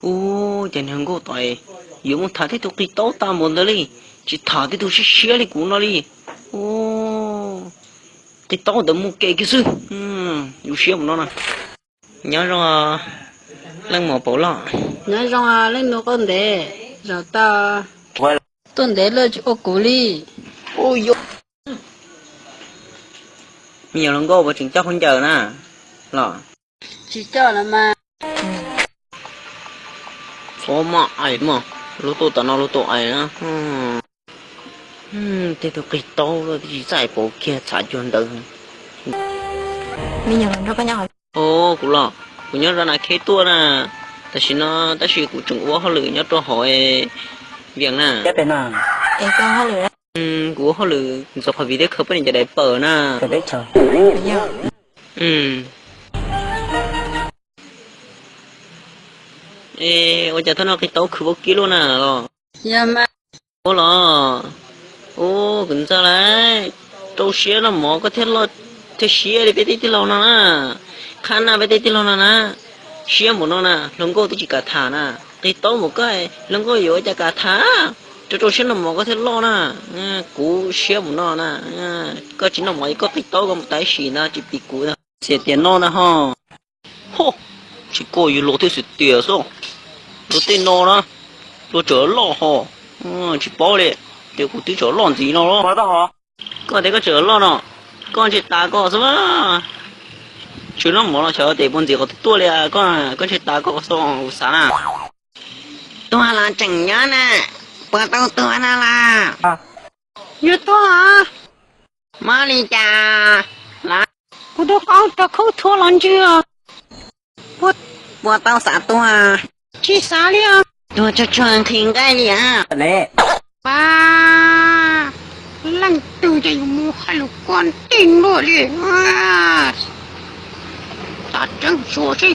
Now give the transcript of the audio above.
Ub, ces niag nkauj tom yuav mus tham tej tug qis taub tag npaum ntawd li, tsis tham tej tug siab siab li kuv no li. Ub, qis taub ntawd mus kev kiag xwb. Zoo siab mus no na. Nyob zoo leej muam Paum Loj. Nyob zoo leej nus Qauj Ntev. Zaum tau tuaj ntev luaj tsis ua kuv li. Me nyuam hluas nkauj puas tseem coj khaub ncaws na los? Tsis coj los mas. Txhob maj ais mog, luag tuaj tom no luag tuaj ais na. Tej tug qis taub twb tsis txawj pauv kiag txhav cuag ntawd. Kuv los, kuv nyob zos Nas Khej tuaj na, tam sim no tab sis kuv tseem ua hauj lwm nyob rau hauv Vias na. Kuv ua hauj lwm ntxuav qhov video khawb poj niam cov daim pawg na. Es ua cas thaum no qis taub khwv vaub kib luaj na los? Ua los, ub, kuv ntxawg lauj, rau siab noj mov koj thiaj loj thiaj siab li peb tej tij laug no na. Qhab na peb tej tij laug no na, siab npaum no na hluas nkauj twb tsis kam tham na. Qis taub npaum koj hluas nkauj yuav ua cas kam tham, rau rau siab noj mov koj thiaj loj na. Kuv siab npaum no na, koj tsis noj mov es koj qis taub koj mus tag ib sim ntag tsis pim kuv ntag. Txias tias noj na ho. Ho, tsis koj yug los thiaj xwm tias xwb, luag tej no na, luag tseem loj ho, tsis paub li, ces kuv twb tseem loj ntxiv no los. Koj tias koj tseem loj no, koj ntshe tas koj xwb. Tsis noj mov los xyov tes puas ntxiv qhov twg tuaj li, koj ntshe tas koj xwb kuv xav na. Tuag los tseem nyob na, puas tau tuag no los? Yuav tuag. Mob li cas los? Kuv tus qau rau khaub thuas los ntswg. Puas tau xav tuag? Tsis xav li os. Tuag tsuag tsuag nqhis nqaij li as. Leej twg ces yuav mus hais lus koj ntej luaj li. Txav tseeb xyuas seb